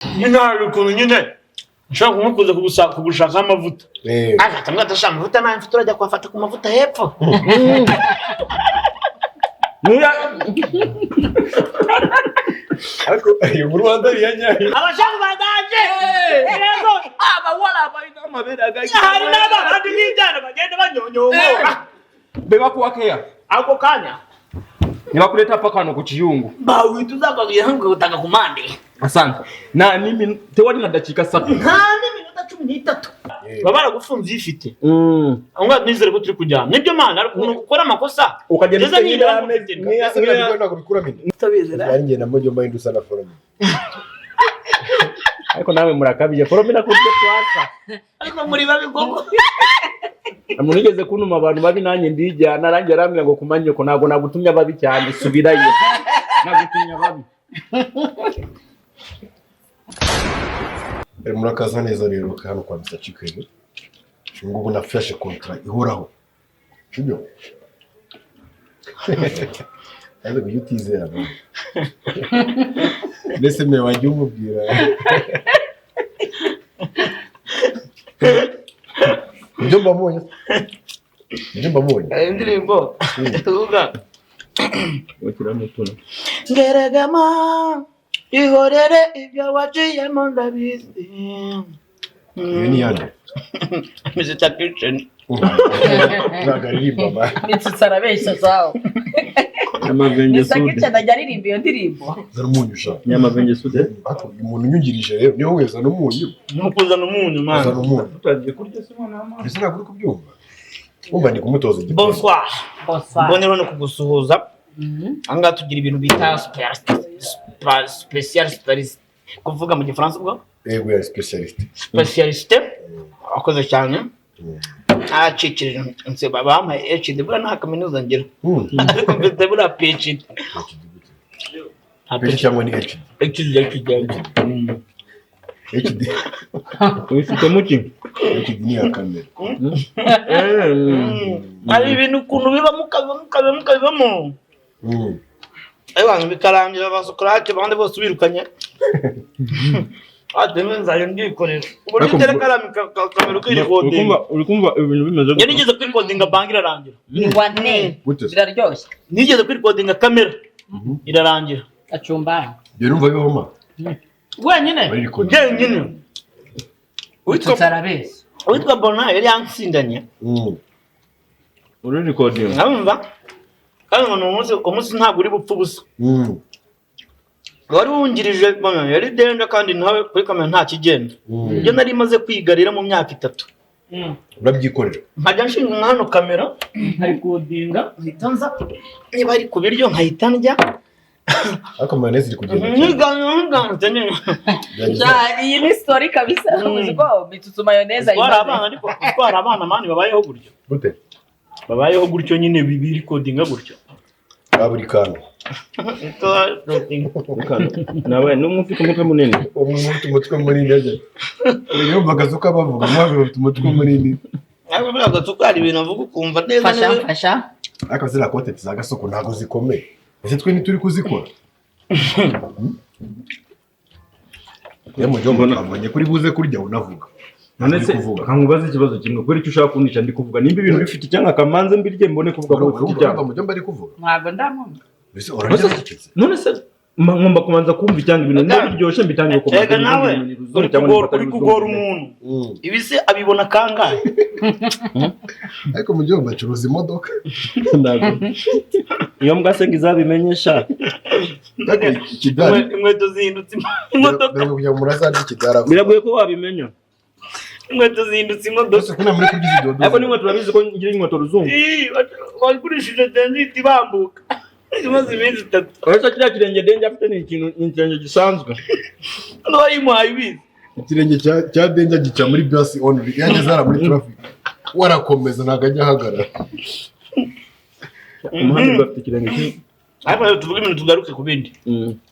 Nyine hari ukuntu nyine nshobora kumukuza kugushakaho amavuta. Agahita atashaka amavuta, nawe mfite, urajya kuhafata ku mavuta hepfo. Nuya. Ariko iyo mu Rwanda ari iya nyayo. Abashaka badaje yego. Abawala balina amabere agayi. Hari n'abandi n'ibyana bagenda banyonyomora. Be bakuwa keya. Ako kanya. Ne bakuleeta paka wano ku kiyungu. Bawita uzakabwira ngo ku mande. Asante na nimi tewali na dakiika 3. Nta n'iminota 13 baba baragufunze uyifite. Aho ngaho nizere ko turi kujyana nibyo mana, hari ukuntu ukora amakosa. Ukagenda Ngeze ufite nibura nk'iyame- ngufite. Ese biriya bigo ntabwo bikuramo inda? Utabizera. Ari njye na Mujomba y'indusa na Foromina. Ariko nawe murakabije, foromina kurya twasa. Ariko muri babi koko. Umuntu yigeze kuntuma abantu babi, nanjye ndijyana, arangiye arambwira ngo kumanyoko ntabwo nagutumye ababi cyane, subirayo, nagutumye ababi. Murakaza neza rero hano kwa Mr Chicken. Ubu ngubu nafashe contrat ihoraho, sibyo? Ariko ujye utizera nawe. Mbese mwe wajya umubwira ibyo mbabonye, ibyo mbabonye. Indirimbo tuvuga. Wakiramo utuntu. Ngeragama ihorere ibyo waciyemo ndabizi. Iyo ni yande? Mr Kitchen. Ntabwo aririmba ba. Mitsutsi arabeshya zawe. Nyamavenge Mr. sude. Kitchen ajya aririmba iyo ndirimbo. Zana umunyu sha. Nyamavenge sude. Ariko uyu muntu unyungirije rero niwe wese zana umunyu. Ntukuzana umunyu man. Zana umunyu. Tutagiye kurya se mwana w'amama? Mbese ntabwo uri kubyumva? Wumva ndi kumutoza igikoni. Bonsoir. Bonsoir. Mbonero no kugusuhuza. Ahangaha tugira ibintu bita special specialist, kuvuga mu gifaransa ubwo. Yego, ya specialist. Specialiste, wakoze cyane. Naracikirije nseba bampaye HD, buriya nta kaminuza ngira. Ariko mfite buriya PhD. PhD cyangwa ni HD? HD, HD. HD. Wifitemo iki? HD ni iya kamera. Hari ibintu ukuntu bibamo ukabibamo ukabibamo ukabibamo. Abantu bikarangira ba Socrate abandi bose ubirukanye. Ati nzajya mbyikorera. Uburyo Ariko utera kamera ukirikodinga. Uri kumva ibintu bimeze Njye nigeze kwirikodinga banki irarangira. Ni wane. Gute se? Biraryoshye. Nigeze kwirikodinga kamera irarangira. Acumbana. Ibyo numva bibaho ma. Wenyine. Barikodinga. Njyenyine. Witwa Mitsutsi arabeshya. witwa Bona yari yansindanye. Uri recording. Nkamva kandi ngo ni umunsi ntabwo uri bupfe ubusa. Wari wungirije Bona yari denda kandi nawe kuri kamera nta kigenda. Ibyo nari maze kwiga rero mu myaka 3. Urabyikorera. Nkajya nshinga hano kamera nkarikodinga, nkahita nza niba ari ku biryo nkahita ndya. Ariko mayonnaise iri kugenda cyane. Nkiganza nyine. Byageze. Ja, iyi ni story kabisa. Uzi ko Mitsutsi mayonnaise Utwara ayimaze. abana, ariko utwara abana mani babayeho gutyo. Gute? Babayeho gutyo nyine birikodinga gutyo. Ba buri kantu. Nawe n'umwe ufite umutwe munini. Umwe ufite umutwe munini ajya. Yumva akazuka bavuga umwe bafite umutwe munini. Ariko buriya gasuka hari ibintu avuga ukumva neza Fasha neza. fasha. Ariko ziriya kontenti za gasoko ntabwo zikomeye. Ese twe ntituri kuzikora? Iyo mujomba twavuganye kuri buze kurya unavuga. None se Uri kuvuga. kankubaze ikibazo kimwe, kubera icyo ushaka kundisha ndi kuvuga, nimba ibintu bifite icyanga kamanze mbirye mbone kuvuga ko bifite Urumva icyanga. mujomba ari kuvuga. Ntabwo ndamwumva. Mbese urarya wacecetse? None se ngomba kubanza kumva icyanga ibintu niba biryoshye mbitangiye kubanza. Ega nawe uri kugora umuntu. Ibi se abibona kangahe? Ariko mujomba acuruza imodoka. Ntabwo. Iyo mbwa se ngo izabimenyesha. Ariko ikidari. Inkweto zihindutse imodoka. Biragoye kugira ngo murazarya ikidari. Biragoye ko wabimenya. Inkweto zihindutse imodoka. Mbese ko muri kurya izi dodo. Ariko n'inkweto urabizi ko ngira inkweto ruzungu. Ii, wagurishije denziti ibambuka. Imaze iminsi 3. Uretse kiriya kirenge denge afite ni ikintu, ni ikirenge gisanzwe. Hano wayimuhaye ubizi. Ikirenge cya Denja gica muri bus only. Iyo ageze hariya muri traffic warakomeza ntabwo ajya ahagarara. Umuhanda ubwo afite ikirenge kimwe. Ariko rero tuvuge ibintu tugaruke ku bindi.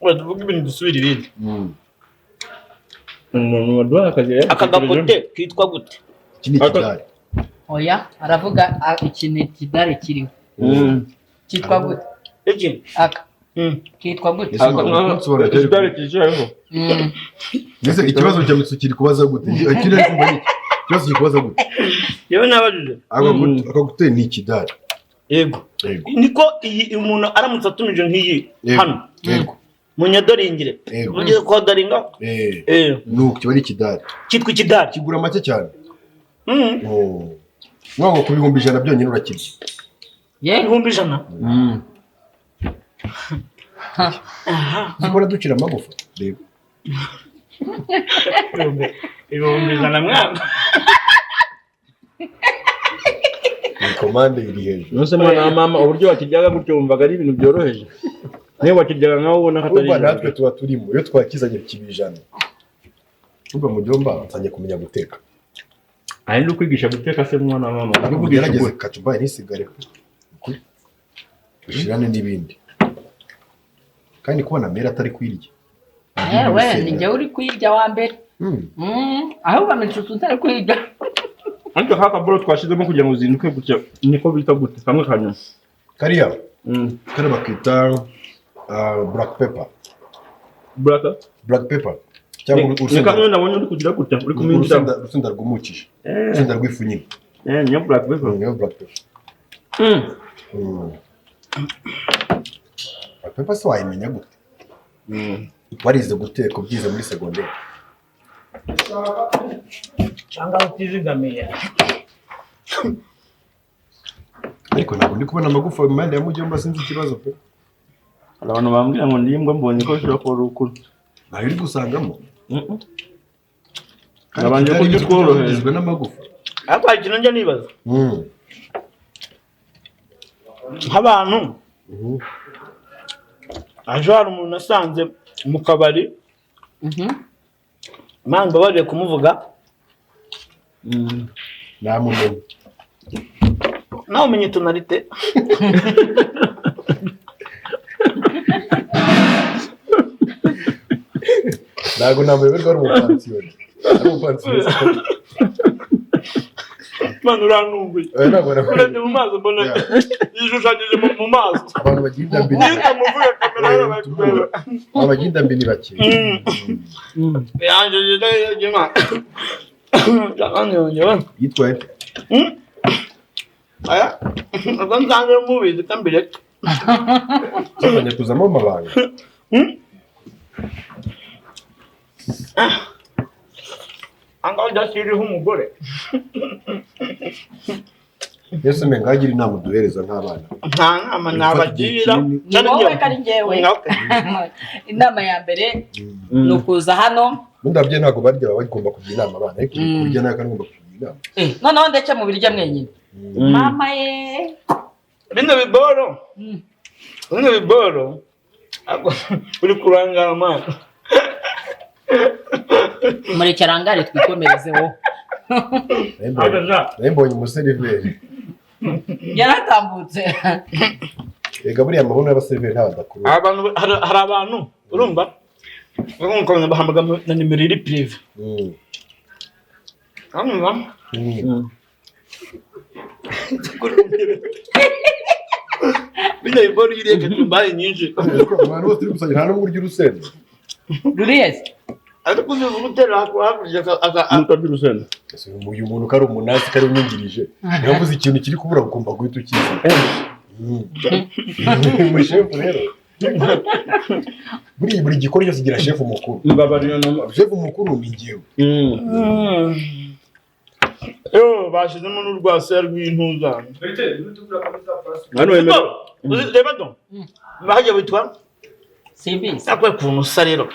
Reka tuvuge ibintu dusubire ibindi. Umuntu waduhaye akazi rero. Aka gakote kitwa gute? Iki ni ikidari. Oya, aravuga ikintu ikidari kiriho. Cyitwa gute? Iki? Aka. Kitwa gute? Ese kunsobanurira cyari Ikidari cyicayeho. Mbese ikibazo cya Mitsu kiri kubaza gute? Kiri kumva ni iki? Ikibazo kiri kubaza gute? Yewe nabajije. Akaguteye ni ikidari. Yego. Yego. Niko iyi umuntu aramutse atumije nk'iyi Yego. hano Yego. munyadoringire Yego. ugiye kuhadaringa Nuko kiba ari ikidari. Cyitwa ikidari. Kigura make cyane. Mwango ku 100,000 byonyine urakirya. Yego. 100,000. Zikora ducira amagufa. Reba. 100,000 mwana. Ni komande iri hejuru. Nose mwana wa mama uburyo wakiryaga gutyo wumvaga ari ibintu byoroheje. Niyo wakiryaga nkaho ubona ko atari Urumva natwe tuba turimo iyo twakizanye kiba 100. Urumva mujomba nsangiye kumenya guteka. Ari no kwigisha guteka se mwana wa mama. Ariko ugerageze kachumbari ntisigare. Ushirane n'ibindi. Kandi kubona mera atari kwirya. Ewe ni njye uri kwirya wa mbere. Ahubwo Mitsutsu ntari kwirya. Ariko haka bro twashizemo kugira ngo uzinduke gutya niko bita gute kamwe kanyuma. Kariya. Kariya bakita black pepper. Black pepper. Cyangwa urusenda. Ni kamwe nabonye uri kugira gutya uri kuminjira. Urusenda rwumukije. Urusenda rw'ifu nyine. Niyo black pepper. Niyo black pepper. Black pepper se wayimenya gute? Warize guteka ubyize muri secondaire. Cyangwa utizigamiye. Ariko ntabwo ndi kubona amagufa mu mpande ya mujyomba sinzi ikibazo pe. Abantu bambwira ngo ndi imbwa mbonye ko bishobora kuba urukuru. Ntayo uri gusangamo. Nabanje kurya tworoherejwe n'amagufa. Ariko hari ikintu njya nibaza. Nk'abantu aje hari umuntu nasanze mu kabari. Imana mbabarire kumuvuga. Namumenye. Nawe umenye tonalite. Ntabwo namuyoberwa ari umupansiyoni. Ari umupansiyoni. Imana urantunguye. Urebye mu maso mbona yishushanyije mu maso. Abantu bagira inda mbi. Niyo utamuvuga kamera yarabaye kureba. Abantu bagira inda mbi ni bake. Yitwaye nte? Aya, ubwo nsanze mubizi kambireka. Tuzajya kuzamo amabanga. Angaho udashyiriho umugore. Yesu mbe ngagira inama uduhereza nk'abana. Nta nama nabagira. Ni wowe kari njyewe. Inama ya mbere ni ukuza hano. Ubundi ababyeyi ntabwo barya baba bagomba kugira inama abana, ariko kurya nawe kandi ugomba kugira inama. Noneho ndetse mu biryo mwenyine. Mama ye. Bino biboro. Bino biboro. Uri kurangara mama. Mureke arangare twikomereze wowe. Nawe mbonye umuseriveri. Yaratambutse. Ega buriya amabuno y'abaseriveri ntabadakuru. Abantu hari abantu urumva bakomeza bahamagara na nimero iri prive. Urumva? Bino biboro iriye katumbaye nyinshi. Abantu bose turi gusangira nta n'umwe urya urusenda. Ruriyeze. Ariko uzi gutera hakurya aka mutarya urusenda. Uyu muntu kari umunasi kari unyungirije. Niba mvuze ikintu kiri kubura ugomba guhita ukiza. Umushefu rero. Buri gikorwa cyose kigira shefu mukuru. Shefu mukuru ni njyewe. Yo bashizemo n'urwasaya rw'intuza. Hano wemerewe. Reba do. Bahajya bitwa Simbizi. Akwe kuntu usa rero.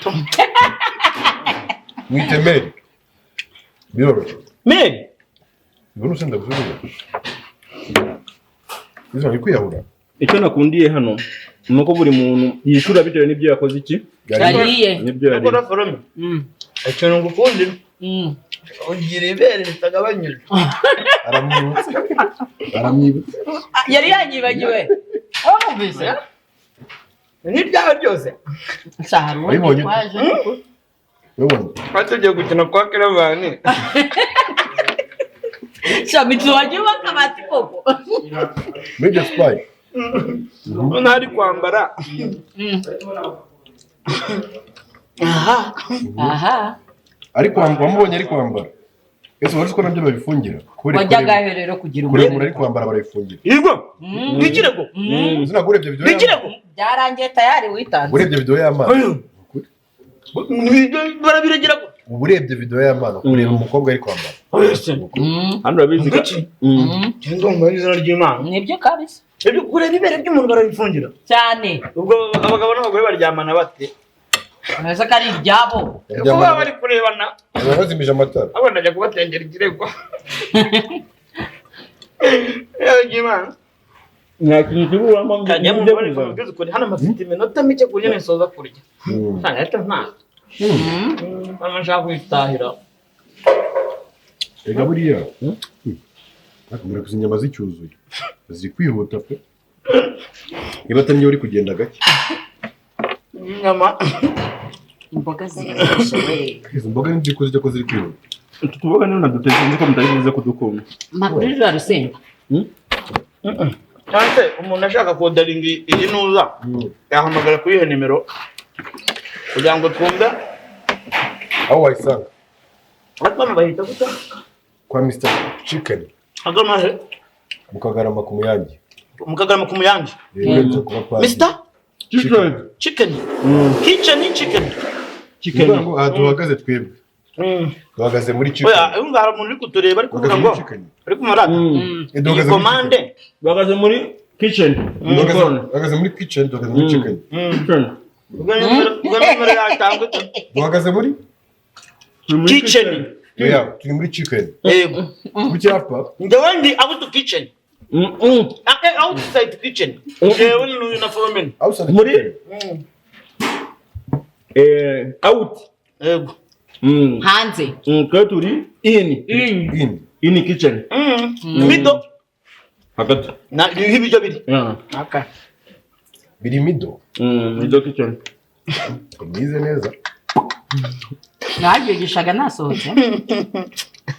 Mwite Mary. Biroroshye. Mary. Ubona urusenda gusa. Izo ni kwiyahura. Icyo nakundiye hano nuko buri muntu yishura bitewe n'ibyo yakoze iki? Yariye. Nibyo yariye. Akora forome. Ikintu ngukundira. Ugira ibere ritagabanyije. Aramwibutsa. Aramwibutsa. Yari yanyibagiwe. Wamwumvise? N'ibyawe byose. Wabibonye? Wabibonye? Twari gukina kwa Keravani. Sha Mitsu wagiye ubaka akabati koko. Muri ibyo spy. Ntari kwambara. Aha. Aha. Ariko wamubonye ari kwambara. Ese wari uzi ko nabyo babifungira? Wajyaga rero kugira kureba umuntu ari kwambara barabifungira. Yego. Nikirego. Uzina urebye video. Nikirego. Byarangiye tayari witanze. Urebye video y'amana. Barabiregera. Urebye video y'amana kureba umukobwa ari kwambara. Hano urabizi ka. Cyangwa ngo izina ry'Imana. Nibyo kabisa. Ibyo kureba ibere ry'umuntu barabifungira. Cyane. Ubwo abagabo n'abagore baryamana bate? Neza ko ari ibyabo. Kuba bari kurebana. Bazimije amatara. Abana ajya kubatengera ikirego. Y'Imana. Nta kintu kiburamo kajya mu bari kubwiza ukuri hano mafite iminota mike kurya nisoza kurya. Nta nta. Mama nshaka kwitahira. Ega buriya. Akamara kuzi inyama zicyuzuye. Ziri kwihuta pe. Niba atari uri kugenda gake. Inyama. Imboga ziryoshye we. Izo mboga ni nziko zijya ko ziri kwihuta. Utu tuboga niyo nadutetse nzi ko mutari buze kudukunda. Makuru rura rusenga. Cyangwa se umuntu ashaka kodaringa iyi nuza yahamagara kuri iyo nimero kugira ngo twumve aho wayisanga. Ariko hano bahita gute? Kwa Mr. Chicken. Agama he? Mu Kagarama ku Muyange. Mu Kagarama ku Muyange. Mr. Chicken. Chicken. Kitchen chicken. Chicken. Ngo aha duhagaze twebwe. Duhagaze muri chicken. Oya, urumva hari umuntu uri kutureba ari kuvuga ngo ari kumarata. Duhagaze komande. Duhagaze muri kitchen. Duhagaze muri kitchen, duhagaze muri chicken. Kitchen. Duhagaze muri kitchen. Yeah, turi muri chicken. Yego. Ku cyapa. Njyewe ndi out to kitchen. Outside kitchen. Njyewe ni na foreman. Outside muri out. Yego. Hanze. Twe turi in. In kitchen. Middle. Hagati. Na ibiryo biri. Okay. Biri middle. Middle kitchen. Mwize neza. Naryogeshaga nasohotse.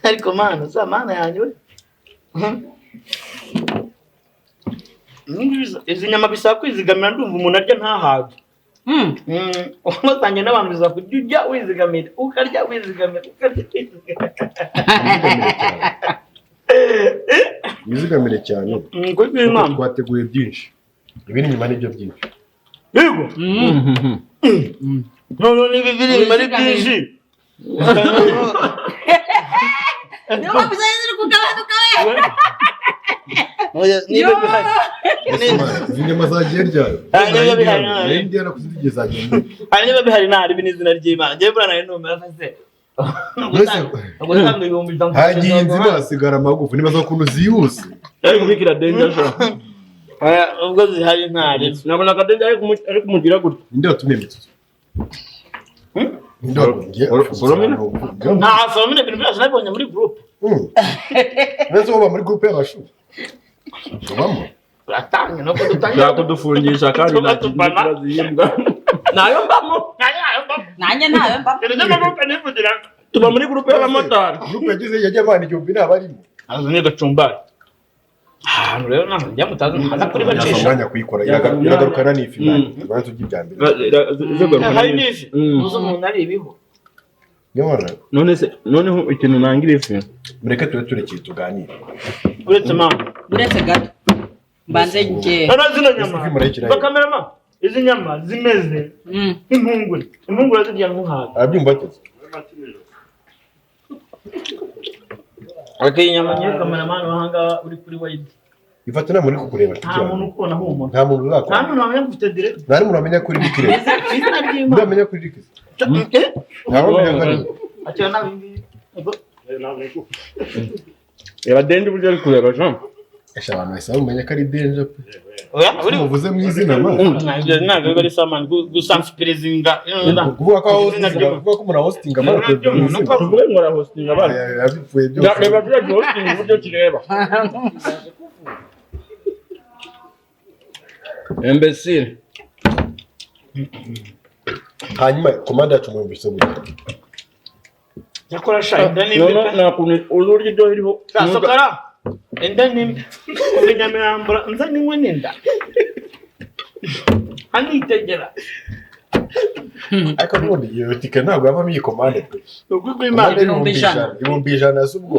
Ariko mana, za mana yanjye we. Izi nyama bisaba kwizigamira ndumva umuntu arya ntahage. Wasange n'abantu bisaba kujya ujya wizigamira, ukarya wizigamira, ukarya wizigamira. Wizigamire cyane. Twateguye byinshi. Ibiri inyuma nibyo byinshi. Yego. No ni bibiri inyuma ari byinshi. Niyo mpamvu zari kugabanuka we. Niba bihari. Izi nyama zagiye ryari? Niba bihari nta ribi n'izina ry'Imana. Njyewe buriya nari numera se. Ugutanga 5000. Hagiye inzira hasigara amagufa nibaza ukuntu zihuse. Ari kubikira danger sha. Ubwo zihari nta ribi. Nabona ka danger ari kumugira gutya. Ninde watumye imitsutsu? Ninde watumye? Nta Foromine ibintu byose nabibonye muri group. Mbese uba muri group y'abashu? Ubamo? Turatanga no kudutangira. Kudufungisha kandi nta kibazo yimbwa. Nayo mbamo. Nanjye nayo mbamo. Tuba muri group y'abamotari. Group yagize yajya abana 1000 n'abarimo. Azo ni gacumbari. Ahantu rero naho njya mutazi nkaza kuri bacisha. Umwanya kuyikora iragarukana n'ifi nani. Tubanze tujye ibya mbere. Hari n'ifi. Uzo umuntu ari ibiho. Nyamara none se noneho ikintu nangira ifi. Mureke tube turekeye tuganire. Uretse mama. Uretse gato. Mbanze nge. None zino nyama. Bakamera izi nyama zimeze nk'impungure. Impungure zirya nkuhaga. Arabyumva ateze. Okay, inyama ngiye cameraman wahanga uri kuri wide. Ifata nta muntu kukureba. Nta muntu ukubona humura. Nta muntu uzakubona. Nta muntu wamenya ko ufite direct. Nta muntu wamenya kuri Ricky. Izina ry'Imana. Ndamenya kuri Ricky. Nta wamenya ko ari. Akira nabi. Reba danger uburyo ari kureba Jean. Esha abantu bahise bamenya ko ari danger pe. Oya, uri muvuze mu izina man. Ntabwo ari samani gusanspirizinga. Kuvuga ko kuvuga ko umuntu hostinga amara kuvuga ngo ara hostinga abana. Yabipfuye byose. Reba byo hostinga uburyo kireba. Imbecile. Hanyuma komanda yacu mwumvise gute? Yakora sha inda nimbe. No nta kuntu ururyo ibyo iriho. Sokara. Inda nimbe. Kubinyamirambo nza ninywe ninda. Anitegera. Ariko n'ubundi iyo tike ntabwo yavamo iyi komande pe. Ukuri kw'Imana. Komande 100,000 si ubwo.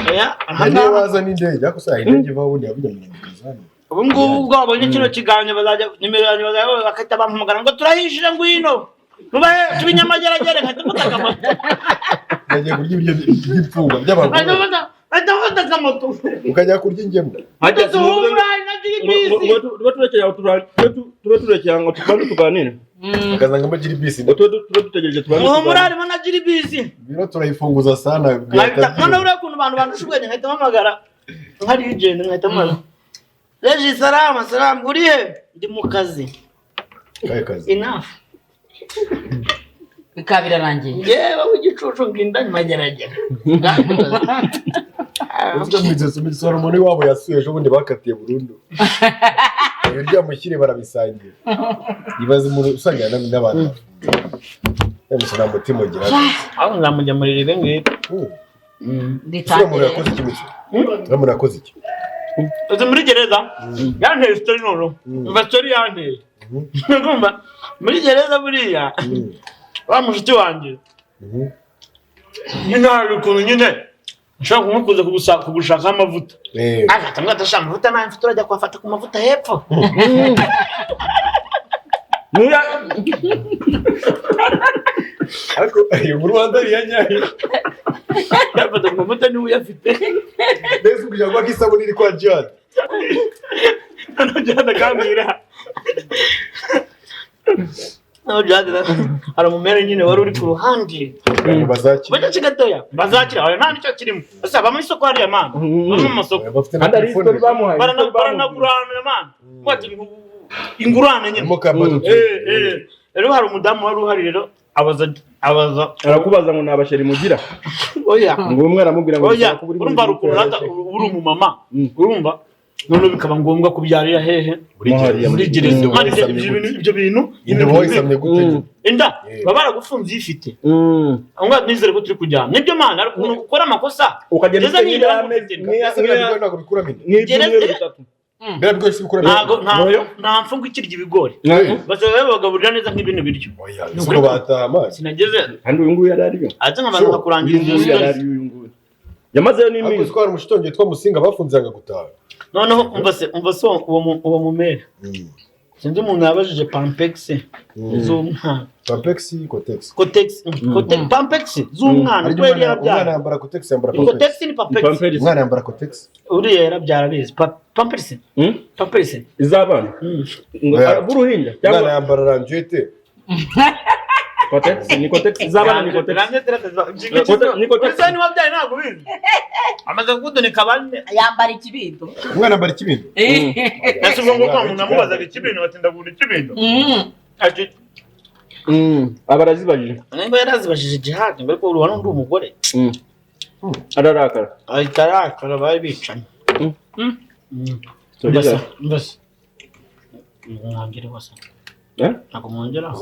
Oya, niyo waza n'indege ariko se indege ivaho ubundi yavuga ngo ni kazani. Ubu ngubu ubwo babonye kino kiganiro bazajya nimero yanjye bazajya bakahita bampamagara ngo turahishije ngwino. Rubahe tubinyamageragere nkahita mfata akamoto. Nagiye kurya ibiryo by'imfungwa by'abagore. Nkahita mfata akamoto. Ukajya kurya ingemu. Nkahita humura nagira ibisi. Tube turekeye ngo tubanze tuganire. Akazanga mbagira ibisi. Tube dutegereje tubanze tuganire. Humura harimo nagira ibisi. Biro turayifunguza sana. Noneho uriya kuntu abantu bandusha ubwenge nkahita mpamagara. Nka legend nkahita mpamagara. Reji salama salama uri he? Ndi mu kazi. Kahe kazi? Enough. Bikaba birarangiye. Njyewe w'igicucu nginda mageragere. Uzi umuntu iwabo yasuye ejo bundi bakatiye burundu. Ibiryo amushyire barabisangira. Ibaze umuntu usangira n'abantu. Yamusa nta mutima ugira. Aho nzamugemurira ibi ngibi. Uriya muntu yakoze iki mucyo? Uriya muntu yakoze iki? Uzi muri gereza yanteye story noneho. Umva story yanteye. Urumva muri gereza buriya wa mushuti wanjye nyine hari ukuntu nyine nshobora kumukuza kugushakaho amavuta. Agahita ambwira ati ashaka amavuta nawe mfite urajya kuhafata ku mavuta hepfo. Ariko iyo mu Rwanda ari iya nyayo. Yafata ku mavuta niwe uyafite. Mbese kugira ngo isabune iri kwa Jihad. Noneho Jihad akambwira. Noneho Jihad hari umumere nyine wari uri ku ruhande. Bazakira gatoya. Bazakira ayo nta nicyo kirimo. Ese aba mu isoko hariya mana. Bamwe mu masoko. Kandi ari isoko bamuhaye. Baranagurana mana. Ingurane nyine. Rero hari umudamu wari uhari rero abaza arakubaza ngo nabasheri mugira. Oya. Ngo umwe aramubwira ngo oya urumva rukurata uri umumama. Urumva none bikaba ngombwa kubyarira hehe muri gereza. Ibyo bintu inda gute? Inda baba baragufunze ifite. Ngo nizere ko turi kujyana. Nibyo mana ari ukuntu ukora amakosa ukagenda nta mfungo ikirya ibigori. Bazaba babagaburira neza nk'ibintu biryo. Oya, bataha amazi. Sinageze. Kandi uyu nguyu yari ariyo. Aje nkabanza nkakurangira inzu yari uyu nguyu. Yamazeyo n'iminsi. Ariko twari umushitongi witwa Musinga bafunze yanga gutaha. Noneho umva se uwo mumere. Sinzi umuntu yabajije Pampex z'umwana. Pampex Kotex. Kotex Pampex z'umwana ko yari yarabyara. Umwana yambara Kotex yambara Pampex. Kotex ni Pampex. Umwana yambara Kotex. Uriya yarabyara abizi. Pampex. Pampex. Iz'abana. B'uruhinja. Umwana yambara ranjete. Kotex ni Kotex iz'abana ni Kotex. Ni Kotex. Ese ni wabyaye ntabwo ubizi. Amaze kudunika bane. Yambara ikibindo. Umwana yambara ikibindo. Ese ubwo ngo umuntu amubazaga ikibindo batinda gura ikibindo. Ati abarazibajije. Nimba yarazibajije Jihad ngo ariko uruhano ndi umugore. Ararakara. Ahita arakara bari bicanye. Mbese. Mwongere wose. Ntabwo mwongera.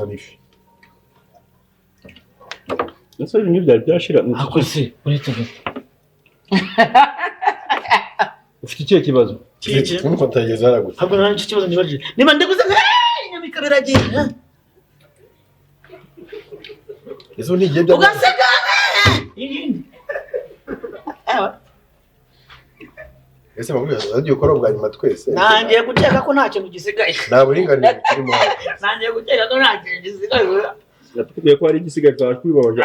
Ese ibintu byari byashira. Ako se uretse gato. Ufite ikihe kibazo? Nkuko ntageze haragutse. Ntabwo nta nicyo kibazo nibajije. Niba ndiguze inyamika biragiye. Ese ntigiye bya ugaseka. Ibindi. Ese bakubwira agiye gukora bwa nyuma twese. Nangiye gukeka ko nta kintu gisigaye. Nta buringanire burimo. Nangiye gukeka ko nta kintu gisigaye. Yatubwiye ko hari igisigaye twakwibabaje.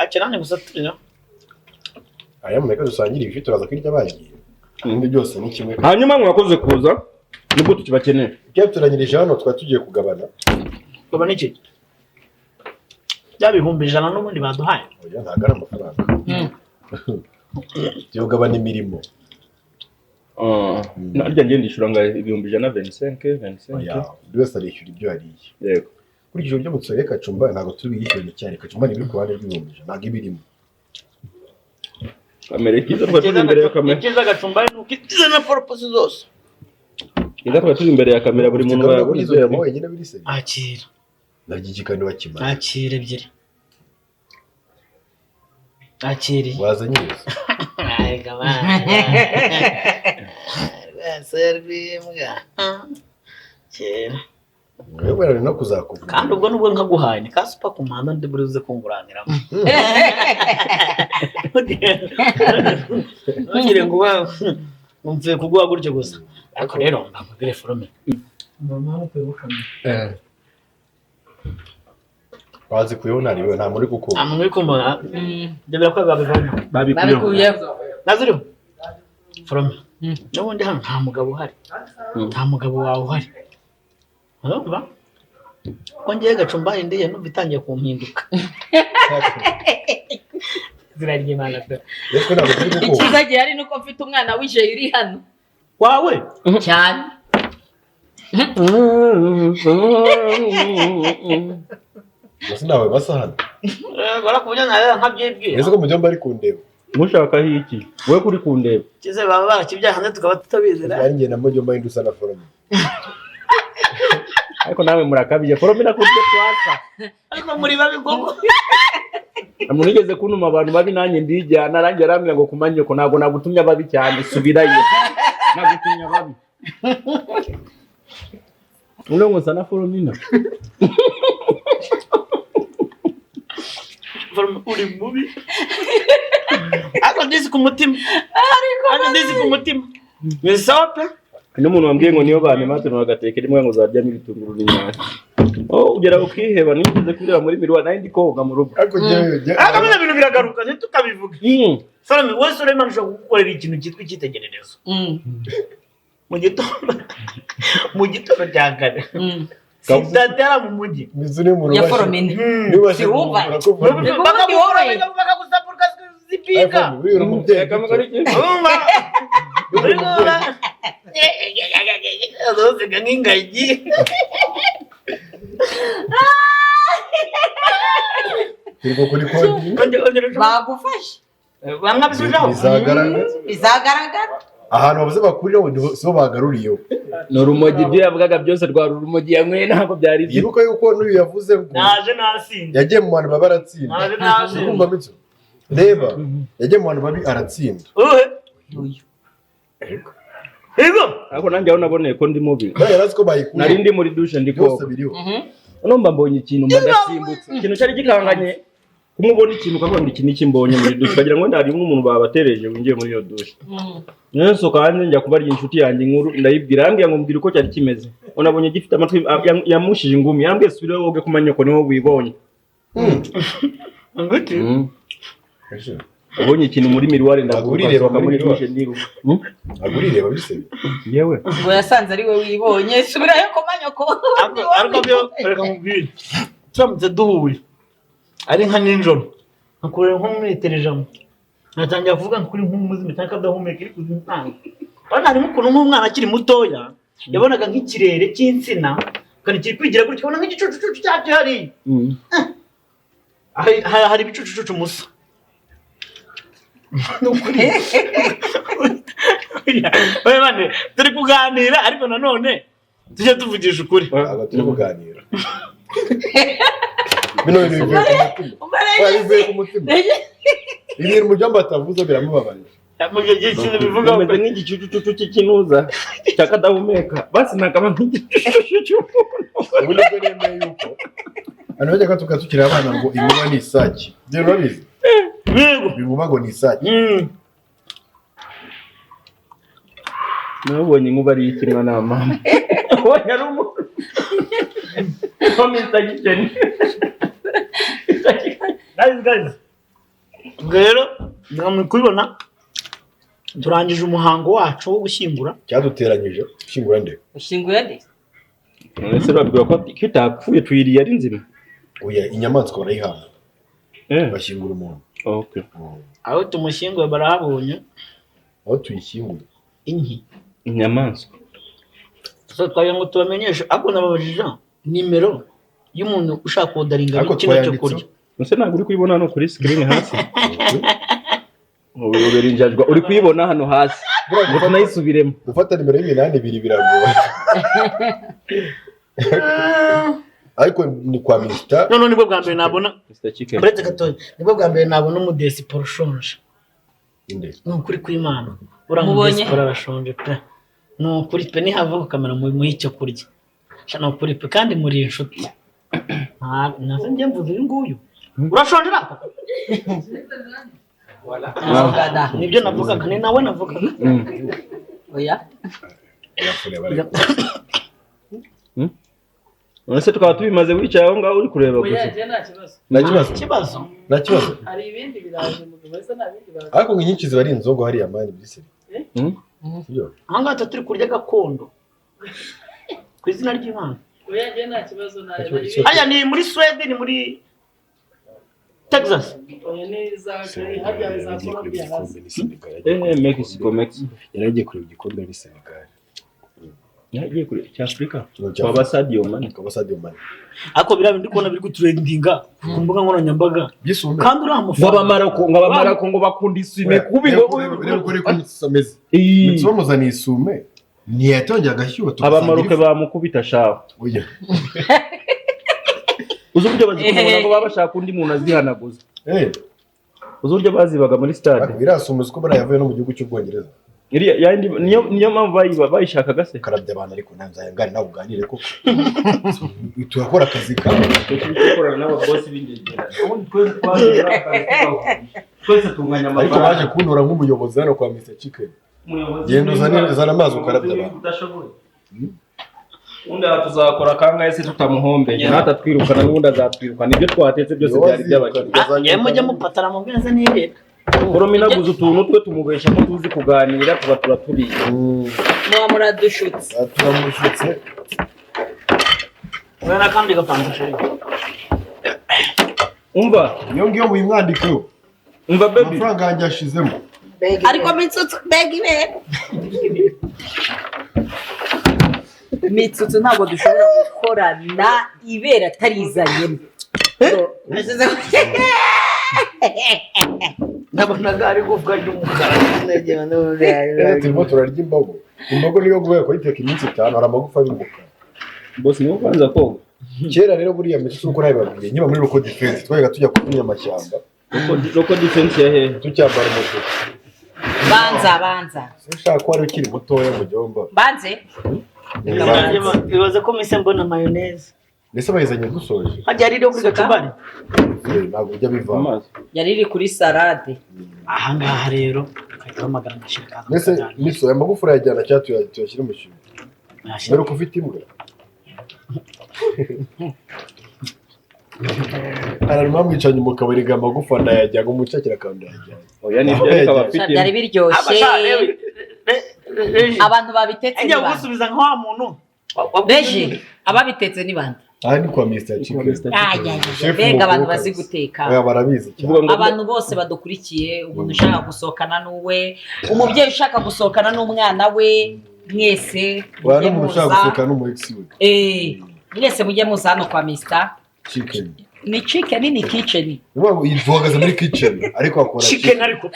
Akira gusaturira. Aya mureka dusangire ifi turaza kwirya bagiye. Ibindi byose ni kimwe. Hanyuma mwakoze kuza nubwo tukibakeneye. Ibyaturanyirije hano twari tugiye kugabana. Kugabana iki? Bya 100,000 n'ubundi baduhaye. Oya ntabwo ari amafaranga. Tugiye kugabana imirimo. Narya ngiye ndishyura ngo 125 25. Oya buri wese arishyura ibyo yariye. Yego. Kurikije uburyo mutsore kacumba ntabwo turi biyishyure cyane. Kacumba ni biri ku ruhande rw'100,000 ntabwo ibirimo. Kamera ikiza twari turi imbere ya kamera. Ikiza gacumba nuko ikiza na purpose zose. Ikiza twari turi imbere ya kamera buri muntu yabona izo nyama wenyine biri se. Akira. Naryo bakimara. Akira ebyiri. Akiri. Waza nyirizo. Arega bana. Rwese rw'imbwa. Kera. Wewe rero no kuzakuvuga. Kandi ubwo nubwo nkaguhaye ni ka super ku muhanda ndi burize kunguraniramo. Ntugire ngo umvuye kuguha gutyo gusa. Ariko rero mbabwire forome. Mama ukwibukamye. Bazikuyeho ntariwe nta muri gukunda. Nta muntu uri kumbona. Ibyo birakwiye babivamo. Babikuyeho. Naziriho. Forome. N'ubundi hano nta mugabo uhari. Nta mugabo wawe uhari. Urumva? Ko ngiye gacumba indiye numva itangiye kumpinduka. Zirarya Imana pe. Yewe ntabwo turi gukunda. Icyiza gihari nuko mfite umwana w'ijeri uri hano. Wawe? Cyane. Gusa nawe basa hano. Barakuburyo nawe nkabyibwira. Ese ko mujyomba ari kundeba. Mushaka iki? Wewe kuri kundeba. Kize baba barakibyaye hanze tukaba tutabizira. Ari njye na mujyomba indusa na forome. Ariko nawe murakabije forome nakubye twasa. Ariko muri babi gogo. Umuntu yigeze kuntuma abantu babi nanjye ndijyana arangiye arambwira ngo kumanyoko ntabwo nagutumye ababi cyane subirayo. Nagutumye ababi. Uno ngo sana foromina. Forome uri mubi. Ariko ndizi ku mutima. Ariko ndizi ku mutima. Ni sawa pe. N'umuntu wambwiye ngo niyo bane mate bagatekera imwe ngo zaryamo ibitunguru n'inyanya. Oh ugera ukiheba nigeze kureba muri miruwa nari ndi koga mu rugo. Ariko Ariko bino bintu biragaruka ntitukabivuge. Salome wese Suleiman ushobora kugukorera ikintu cyitwa icyitegererezo. Mu gitondo mu gitondo cya kare. Sitatera mu mujyi. Mizuri mu Ya foromina. Niba Si wumva. Bakagusapurka zipika. Uri umubyeyi. Urumva? Urumva? Azoseka nk'ingagi. Turiko kuri konti. Bagufashe. Bamwabisubijeho. Bizagaragara. Bizagaragara. Ahantu bavuze bakurira sibo bagaruriyeho. Ni urumogi ibyo yavugaga byose rwari urumogi yanyweye ntabwo byari byo. Yibuka yuko n'uyu yavuze ngo Naje nasinze. yagiye mu bantu babi aratsinda. Naje nasinze. Urumva bityo? Reba yagiye mu bantu babi aratsinda. Uhe. Yego. Ariko nanjye aho naboneye ko ndi mubi. Bariya yarazi ko bayikuye. Nari ndi muri douche ndi Byose koga. biriho. Numva mbonye ikintu mba ndasimbutse. Ikintu cyari gikanganye. Kumwe ubona ikintu ukavuga ngo iki ni iki mbonye muri douche ukagira ngo hari nk'umuntu babatereje winjiye muri iyo douche. Nsohoka hanze njya kubarya inshuti yanjye inkuru ndayibwira arambwira ngo mbwira uko cyari kimeze. Unabonye gifite amatwi yamushije ingumi yarambwiye subira woge ku manyoko niho wibonye. Nguti. Ubonye ikintu muri miruware ndaguruka muri douche ndiruka. Agurireba bisebe. Yewe. Ngo yasanze ari we wibonye subirayo ku manyoko. Ariko byo reka nkubwire. Turamutse duhuye ari nka nijoro nkakureba nko mwiterejamo natangira kuvuga ngo kuri nk'umuzima cyangwa akadahumeka iri kuzinsanga. Urabona harimo ukuntu nk'umwana akiri mutoya yabonaga nk'ikirere cy'insina kandi kiri kwigira gutya ubona nk'igicucucucu cyacyo hariya. Hari ibicucucucu musa. Ni ukuri. Oya bane turi kuganira ariko nanone tujye tuvugisha ukuri. Ntabwo turi kuganira. Bino bintu bivuye ku mutima. Oya bivuye ku mutima. Ibintu mujyomba atavuze biramubabarira. Mu gihe cy'ikintu bivuga Umeze nk'igicucucucu cy'ikinuza cyakadahumeka. Basi nakaba nk'igicucucucu cy'umuntu. Ubu nibwo nemeye yuko abantu bajya batuka tukiri abana ngo inkuba ni isake. Ibyo urabizi? Yego. Inkuba ngo ni isake. Nabonye inkuba ari ikimwa na mama. Oya ari umuntu. Mama itagikene. Guys. Ubwo rero muri kubibona turangije umuhango wacu wo gushyingura. Cyaduteranyije gushyingura nde? Ushyinguye nde? Ese babwira ko kitapfuye tuyiriye ari nzima. Oya inyamaswa barayihamba. Bashyingura umuntu. Okay. Aho tumushyinguye barahabonye. Aho tuyishyinguye. Inki. Inyamaswa. So twagira ngo tubamenyeshe ariko nababajije nimero y'umuntu ushaka kodaringa kino cyo kurya. Ese ntabwo uri kuyibona hano kuri screen hasi? Ubera injajwa uri kuyibona hano hasi. Ngo tunayisubiremo. Gufata nimero y'iminani ibiri biragoye. Ariko ni kwa Mr. None nibwo bwa mbere nabona Mr. Chicken. Uretse gato nibwo bwa mbere nabona umudesiporo ushonje. Inde. Ni ukuri kw'Imana. Uriya mudesiporo arashonje pe. Ni ukuri pe nihava ku kamera muhe icyo kurya. Shana kuri pe kandi muri inshuti. Nta nase njye mvuze uyu nguyu. Urashonje rapa? Nzogada. Nibyo navugaga, ni nawe navugaga. Oya. None tukaba tubimaze wicaye aho ngaho uri kureba gusa. Nta kibazo. Nta kibazo. Ikibazo. Nta kibazo. Hari ibindi biraje mu bibazo nta bindi baraje. Ariko ngo inyinshi ziba ari inzogo hariya mani byiseri. Sibyo? Aha ngaha turi kurya gakondo. Ku izina ry'Imana. Oya njye nta kibazo nta. Hariya ni muri Sweden, ni muri Texas. Oya ni za harya za Colombia hasi. Mexico, Mexico. Yari agiye kureba igikombe muri Senegal. Yagiye kure cya Afrika. Kwa Sadio Mane. Kwa Sadio Mane. Ariko biriya bindi kubona biri gutrendinga ku mbuga nkoranyambaga. Byisume. Kandi uri amafaranga. Ngo abamarako ngo bakunda isume kubi ngo rero kuri ko ameze. Mitsi bamuzaniye isume. Ntiyatongera agashyuha tugasanga. Abamaroke bamukubita shaho. Oya. Uzi uburyo bazikubona ngo baba bashaka undi muntu azihanaguza. Uzi uburyo bazibaga muri stade. Birasuma uko bariya yavuye no mu gihugu cy'Ubwongereza. Iriya yandi niyo mpamvu bayishakaga se. Karabye abantu ariko ntanzayangane nawe uganire koko. Turakora akazi kawe. Dukorana n'ababosi b'ingegera. Ubundi twese twaje twese tunganya amafaranga. Ariko baje kuntora nk'umuyobozi hano kwa Mr Chicken. Genda uzane amazi ukarabye abantu. Undi tuzakora kangahe se tutamuhombeye natatwirukana n'ubundi azatwirukana ibyo twatetse byose byari by'abakiriya. Yewe mujye mupatara mu bweze n'ibere. Korominaguza utuntu twe tumubesha ko tuzi kuganira tuba turaturiye. Muba muradushutse. Turamushutse. Oya nakandi gapanze sheri. Umva iyo ngiyo muyimwandikeho. Umva baby. Amafaranga yanjye yashizemo. Ariko mitsutsu mbega ibere. Mitsutsu ntabwo dushobora gukorana ibere atarizanyemo. Nabonaga ari gufwa ry'umukara. Turimo turarya imbogo. Imbogo niyo guhera kuyiteka iminsi 5 hari amagufa y'umukara. Boss niwo kwanza koga. Kera rero buriya mitsutsu uko nabibabwiye nkiba muri Local Defense twajyaga tujya kubinya amashyamba. Local Defense ya hehe? Tucyambara umutuku. Banza. Ushaka ko wari ukiri mutoya mu gihomba. Banze. Ibaze ko mise mbona mayonnaise. Mbese bayizanye dusoje. Hajya ari ryo kuri gacubari. Ntabwo ujya biva. Yari iri kuri salade. Aha ngaha rero ukahita uhamagara amashanyarazi. Mbese miso aya magufa urayajyana cyangwa tuyashyire mu kintu. Mbere uko ufite imbwa. Harimo amwicanyi mu kabari ga magufa ndayajyana umucakira kandi ndayajyana. Oya ni byo ariko abafite. Byari biryoshye. Abantu babitetse ni bande. Gusubiza nka wa muntu. Reje ababitetse ni bande. Aha ni kwa Mr Chicken. Mbega abantu bazi guteka. Barabizi cyane. Abantu bose badukurikiye, umuntu ushaka gusohokana n'uwe, umubyeyi ushaka gusohokana n'umwana we, mwese mujye muza. Ushaka gusohokana n'umu ex we. Mwese mujye muza hano kwa Mr Chicken. Ni chicken ni kitchen. Ubu duhagaze muri kitchen ariko akora chicken ariko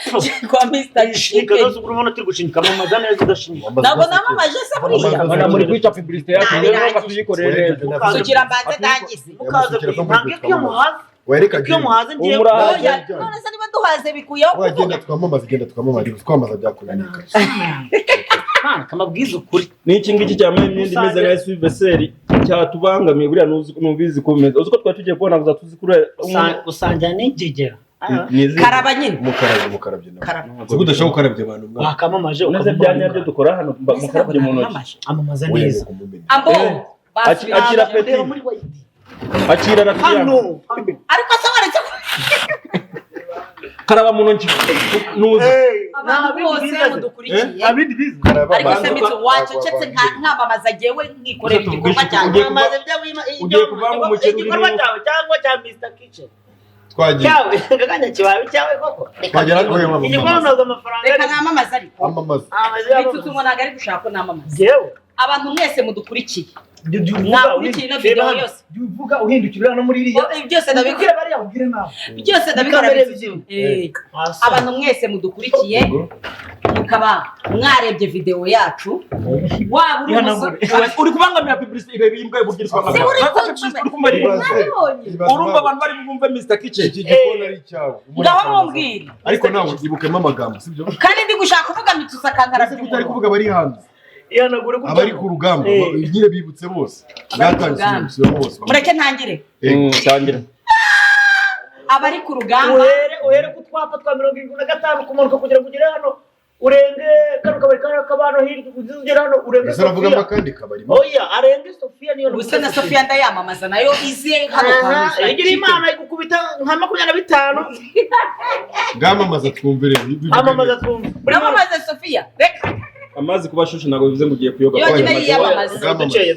kwa Mr Chicken. Zose urabona turi gushinyika amamaza neza udashinyika. Ntabwo namamaje se buriya. Bana muri kwica publicité yacu rero reka tuyikorere neza. Sugira mbanze ndangize. Mukaza kuyimpanga iyo muhaze. Wereka iyo muhaze ngiye. None se niba duhaze bikuyeho kuvuga. Genda twamamaze, genda twamamaze, twamamaza byakunanira. Mana kamabwiza ukuri. N'iki ngiki cyambaye imyenda imeze nka SUVSR cyatubangamiye buriya nubizi komeza. Uzi ko twari tugiye kubona gusa tuzi kuri gusangira n'ingegera. Karaba nyine. Mukarabye nawe. Siko udashaka gukarabya abantu mwana. Wakamamaje ukavuga bya nyabyo dukora hano mukarabye mu ntoki. Amamaza neza. Ambo. Akira peti. Akira rafiki. Hano. Ariko se waretse karaba mu ntoki nuza. Abantu bose mudukurikiye. Abindi bize. Ariko se mitsu wacecetse nkamamaza jewe nkikorera igikorwa cyanjye. Amamaza ibyo wima ugiye kuvanga umuceri igikorwa cyawe cyangwa cya Mr Kitchen. Twagiye. Cyawe kaganya kibaye cyawe koko. Twagera kuri mama. Igikorwa noza amafaranga. Reka namamaza ariko. Amamaza. Mitsutsu ngo ntabwo ari gushaka ko namamaza. Jewe. Abantu mwese mudukurikiye. Mwakurikiye ino video yose. Uvuga uhindukira no muri iriya. Byose ndabikora. Bariya ubwire nawe. Byose ndabikora. Abantu mwese mudukurikiye mukaba mwarebye video yacu. Waba uri umusore uri kubangamira publicité irebe imbwa iburyo twamamaza. Urumva abantu bari bumve Mr Kitchen. Iki gikoni ari cyawe. Ngaho mumbwire. Ariko nawe ibukemo amagambo sibyo? Kandi ndi gushaka kuvuga mitsutsu akankarabya. Utari kuvuga bari hanze. Ihanagure gutya. Abari ku rugamba nyine bibutse bose. Abari ku Bwatangiye rugamba. gusubiramo bose. Mureke ntangire. Tangira. Abari ku rugamba. Uhere ku twapa twa 75 kumanuka kugira ngo ugere hano. Urenge kano kabari kari akabano hirya ugere hano urenge Ese aravugamo Sofia. akandi kabari. Oya, arenge Sofia niyo. Ubuse na Sofia ndayamamaza nayo ize hano kwa Mr. Igira Chicken. Imana igukubita nka 25. Bwamamaza twumvire. Amamaza twumve. Uramamaza Sofia. Reka. Amazi kuba ashushe ntabwo bivuze ngo ugiye kuyoga. Yonyine yiyamamaza. Dukeye.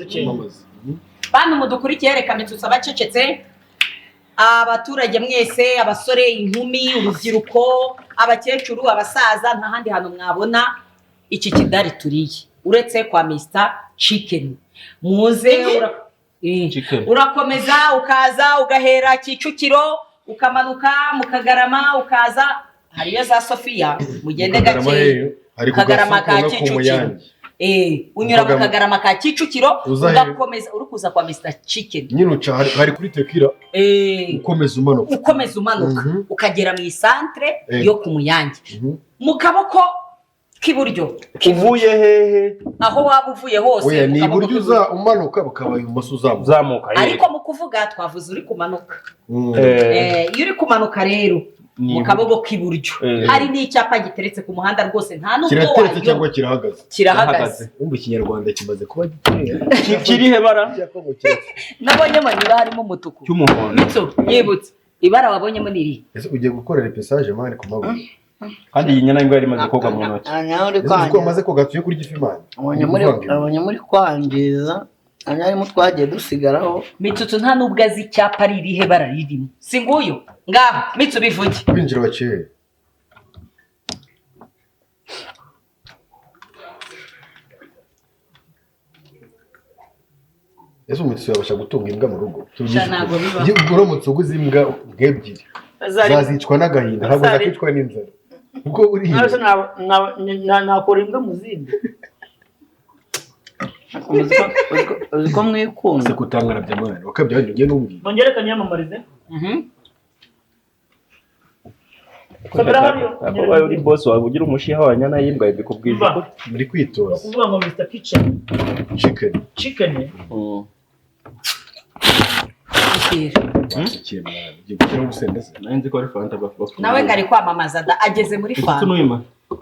Bantu mudukurikiye, reka mitsutsu abacecetse. Abaturage mwese, abasore, inkumi, urubyiruko, abakecuru, abasaza, nta handi hantu mwabona iki kidari turiye uretse kwa Mr Chicken. Muze urakomeza ukaza ugahera Kicukiro, ukamanuka mu Kagarama, ukaza hariyo za Sofia, mugende gake. Hari ku Kagarama gasoko ka no ku Kicukiro. Muyange. Unyura mu Kagarama. Kagarama ka Kicukiro ugakomeza uri kuza kwa Mr Chicken. Nyine uca hari kuri Tekira. Ukomeza umanuka. Ukomeza umanuka ukagera mu isantre yo ku Muyange. Mu kaboko k'iburyo. Uvuye hehe? Aho waba uvuye hose. Oya, mu ni kaboko iburyo uza umanuka bukaba ibumoso uzamuka. Ariko mu kuvuga twavuze uri kumanuka. Iyo uri kumanuka rero mu kaboko k'iburyo hari n'icyapa giteretse ku muhanda rwose, nta nubwo Kirateretse wayo cyangwa kirahagaze? Kirahagaze. Umva ikinyarwanda kimaze kuba gikeya. Kirihe bara? Nabonyemo niba harimo umutuku. Cy'umuhondo. Mitso, yibutse. Ibara wabonyemo ni irihe? Ese ugiye gukora repesage mani ku mabuye? Kandi iyi nyana imbwa yari imaze koga mu ntoki. Ese uzi ko wamaze koga tuye kurya ifi mani? Abonye muri kwangiza, harimo twagiye dusigaraho. Mitsutsu nta nubwo azi icyapa ari irihe bara ririmo. Si nguyu ngaho Mitsu bivuge. Kwinjira bakeye. Ese umutsi yabasha gutunga imbwa mu rugo? Sha, ntabwo bibaho. Iyo uramutse uguze imbwa nk'ebyiri zazicwa n'agahinda, ntabwo zakwicwa n'inzara. Kuko uriya Nakora imbwa mu zindi. Uzi ko mwikunda. Se kutangana bya mwana wakabya wenda ugiye n'umbwira. Bongere kanyamamarize. Ako baye uri boss wawe ugira umushiha wa nyana y'imbwa bikubwije ukuri. Muri kwitoza. Ukuvuga ngo Mr Kitchen. Chicken. Chicken. Nawe ngari kwamamaza da ageze muri fanta.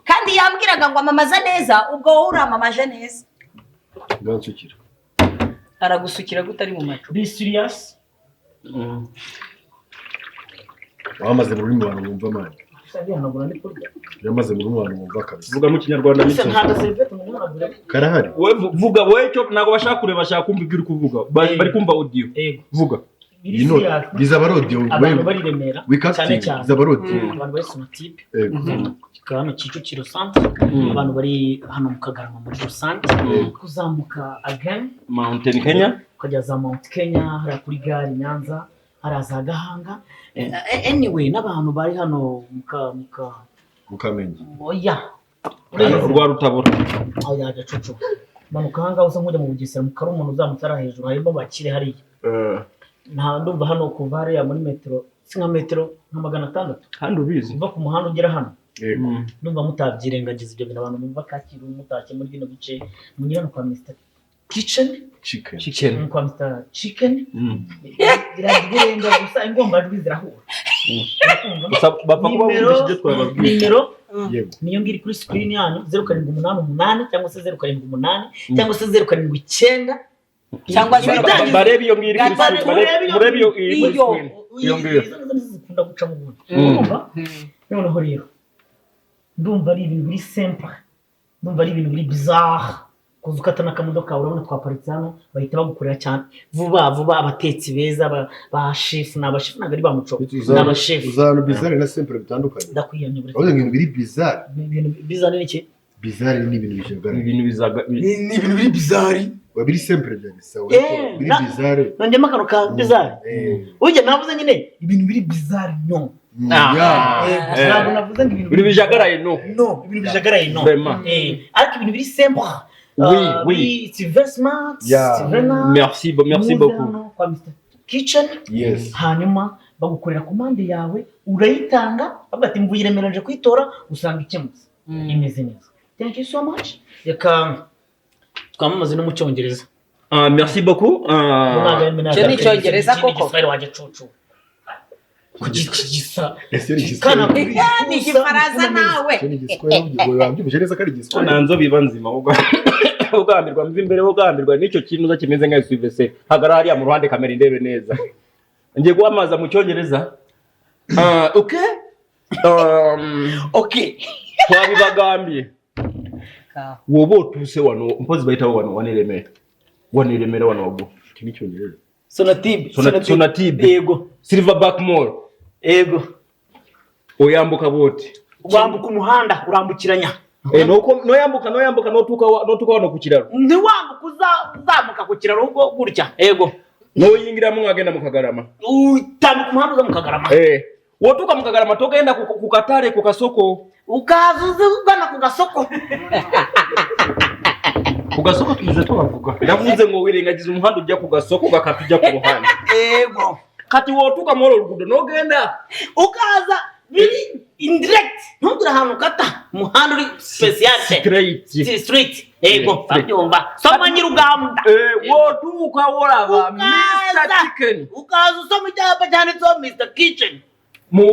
Kandi yambwiraga ngo amamaza neza, ubwo wowe uramamaje neza. Ngansukira. Aragusukira gute ari mu macupa? Be serious. Wamaze mu rurimi abantu bumva mani. Yamaze mu rurimi abantu bumva kabisa. Vuga mu kinyarwanda Ese nta gaserivete mu muhanagura. Karahari. Wowe vuga wowe cyo ntabwo bashaka kureba, bashaka kumva ibyo uri kuvuga. Bari kumva audio. Vuga. Ino bizaba audio. Abantu bari Remera cyane cyane. Bizaba audio. Abantu bari Sonatube. Kikaba hano Kicukiro centre. Abantu bari hano mu Kagarama muri rusange. Kuzamuka again Mountain Kenya. Ukajya za Mount Kenya, hariya kuri gare Nyanza, hariya za Gahanga. Anyway, n'abantu bari hano muka Mukamenyi. Oya. Rwa Rutabura. Oya Gacucu. Manuka aha ngaha usa nk'ujya mu Bugesera mu Karumuna uzamutse hariya hejuru harimo abakire hariya. Nta ndumva hano kuva hariya muri metero si nka metero nka 600. Kandi ubizi. Uva ku muhanda ugera hano. Ndumva mutabyirengagiza ibyo bintu abantu bumva Kacyiru mutashye muri bino bice munyura no kwa Mr Kitchen. Chicken. Chicken. Kwa Mr Chicken. Birarenga gusa ingombajwi zirahura. Gusa bapfa kuba bumvise ibyo twababwiye. Nimero niyo ngiri kuri screen yanyu 0788 cyangwa se 078 cyangwa se 079 cyangwa zeru Barebe iyo ngiri kuri screen. Murebe iyo iri kuri screen. Iyo ngiyo. Zikunda guca mu bundi. Urumva? Noneho rero ndumva ari ibintu biri simple. Ndumva ari ibintu biri bizarre. Kuza ukata n'akamodoka kawe urabona twaparitse hano bahita bagukorera cyane vuba vuba abatetsi beza ba chef ni abashefu ntabwo ari ba muco ni abashefu. Uzana bizarre na simple bitandukanye. Ndakwiyamye buri Uravuga ibintu biri bizarre. Ibintu bizarre ni iki? Bizarre ni ibintu bijagaraye. Ibintu bizaga ni ibintu biri bizarre. Wa biri simple bya sawa. Biri bizarre. Nongemo akantu ka bizarre. Ujya navuze nyine ibintu biri bizarre no. Ntabwo navuze ngo ibintu biri bijagaraye no. No, ibintu bijagaraye no. Ariko ibintu biri simple. Oui, oui. It's very smart. Yeah. It's very nice. Merci, merci beaucoup. Kwa Mr. Kitchen. Yes. Hanyuma bagukorera komande yawe urayitanga bavuga ati mvuye i Remera nje kuyitora usanga ikemutse. Imeze neza. Thank you so much. Reka Twamamaze no mu Cyongereza. Ah, merci beaucoup. Icyo ni Icyongereza koko? Igiswahili wanjye cucu. Gisa. Ese ni igiswahili? Ni Igifaransa nawe. Icyo ni igiswahili, ubwo wabyumvise neza ko ari igiswahili. Nta nzobe iba nzima, ugambirwa mva imbere, ugambirwa n'icyo kintu uza kimeze nka SUVC. Hagarara hariya mu ruhande, kamera indebe neza. Ngiye guhamaza mu Cyongereza. Ah, okay. Okay. Twabibagambye. Woba otuuse wano, mpozi bayitawo wano waneremera. Waneremera wano waggulu. Iki ni Icyongereza. Sonatube. Sonatube. Yego. Silverback Mall. Yego. Oyambuka bwoti. Wambuka umuhanda urambukiranya. Eh, nuko noyambuka noyambuka notuka notuka wano ku kiraro. Ntiwambuka uzamuka ku kiraro ubwo gutya. Yego. Noyingiramu ngagenda mu Kagarama. Utambuka umuhanda uza mu Kagarama. Eh. Wotuka mu Kagarama togenda ku katale, ku kasoko. Ukaza uza ugana ku gasoko. Ku gasoko twize tubavuga. Ndavuze ngo wirengagiza umuhanda ujya ku gasoko gakata ujya ku ruhande. Yego. Kati wotuka muri uru rugudo nogenda ukaza biri indirect, ntugire ahantu ukata umuhanda uri special straight. Street. Yego, Straight. abyumva soma nyirugamba. Eh, wotuka woraba Mr. Ukaza. Chicken. Ukaza usoma icyapa cyanditseho Mr Kitchen Mu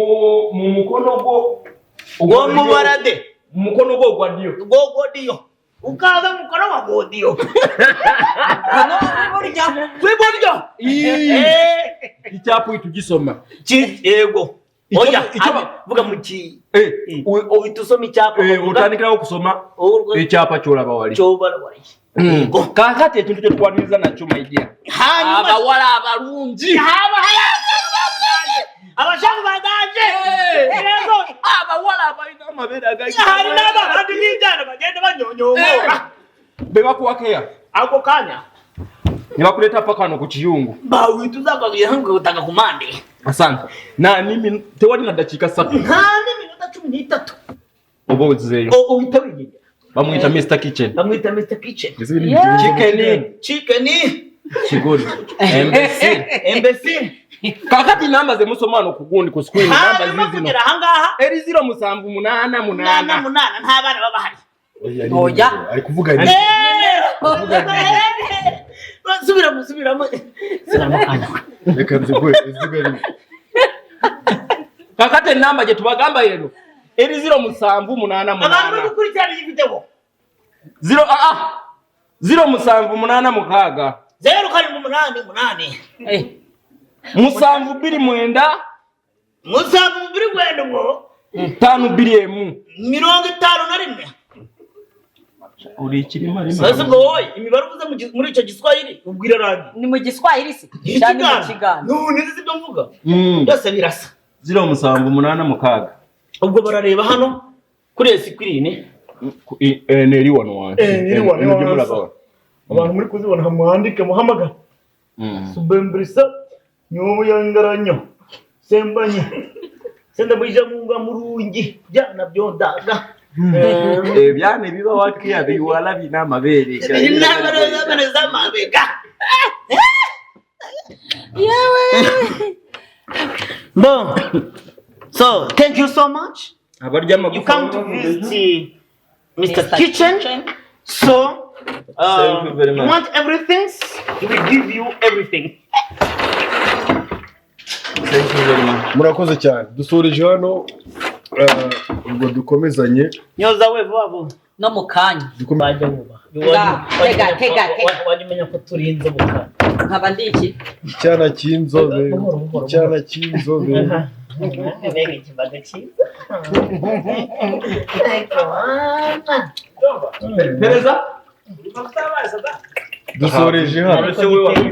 mukono gwo wo mubarade. Mu mukono gwo gwa dio. Gwo godiyo, ukaza mu mukono wa godiyo. Hano w'iburyo. W'iburyo. Icyapa uhita ugisoma. Yego. Oya, vuga mu ki uhita usoma icyapa. Utandikiraho kusoma icyapa cy'olaba wali. Cyobara wali. Kakati ekintu kye tukwaniriza nakyo, my dear. Hanyuma abawala abalungi. Haba abashaku baganje. Yego. Abawala abalina amabeere agagira. Hari n'abandi n'ibyana bagenda banyonyomora. Be bakuwa keya. Ako kanya ne bakuleeta paka wano ku kiyungu. Bawita uzakabwira ngo utanga ku mande. Asante. Na nimi tewali na dakiika 3. Nta n'iminota 13. Oba ozizeeyo. Uhita wigira. Bamwita Mr Kitchen. Bamwita Mr Kitchen. Ese ni Icyongereza? Chicken. Chicken. Kigori. Embassy. Embassy. Kakati namba ze musoma wano ku gundi ku screen, namba hanyuma zizino. kugera ahangaha Eri 0 7 8 8 8. 8, nta bana baba bahari. Oya, ni Oya. nimero. Ari kuvuga ni Subiramo, subiramo, subiramo kanya. Reka nziguhe nziguhe. Kakati enamba gye tubagamba yeno eri 0 7 8 Abantu bari 8. gukurikirana iyi video. 0 0 7 8 6. 0 7 8 8. 7 2 9. 7 2 9 ngo. 5 2 emu. 51. Uri ikirima. Sasa ubwo wowe imibare uvuze muri icyo Giswahili ubwira rangi. Ni mu Giswahili se cyangwa ni mu Kiganda? None si ibyo mvuga byose birasa. 0 7 8 6. Ubwo barareba hano kuri iyo screen. Neri wano wansi. Neri wano Eno wansi. gye mulaba. Abantu muri kuzibona mwandike muhamagara. Subembrisa nyobuyangaranyo sembanye sendabwija munga murungi byana byondaga. Ebyana ebiba wakiya biwala bina amabeere. Inama z'amabega. Yewe. Bon, so thank you so much. Abarya You amagufa. come to visit Mr. Kitchen. So Thank you very you much. want everything, he will give you everything. Thank you very much. Murakoze cyane, dusoreje hano, ubwo dukomezanye. Nyoza we vuba vuba. No mu kanya. Wajya wubaha. Nga, tega, tega, tega. Wajya umenya ko turinze mu kanya. Nkaba ndi iki? Icyana cy'inzobe. Buhoro, buhoro. Icyana cy'inzobe. Mbega ikibaga cyiza. Pereza. Dusoreje hano. Ese wowe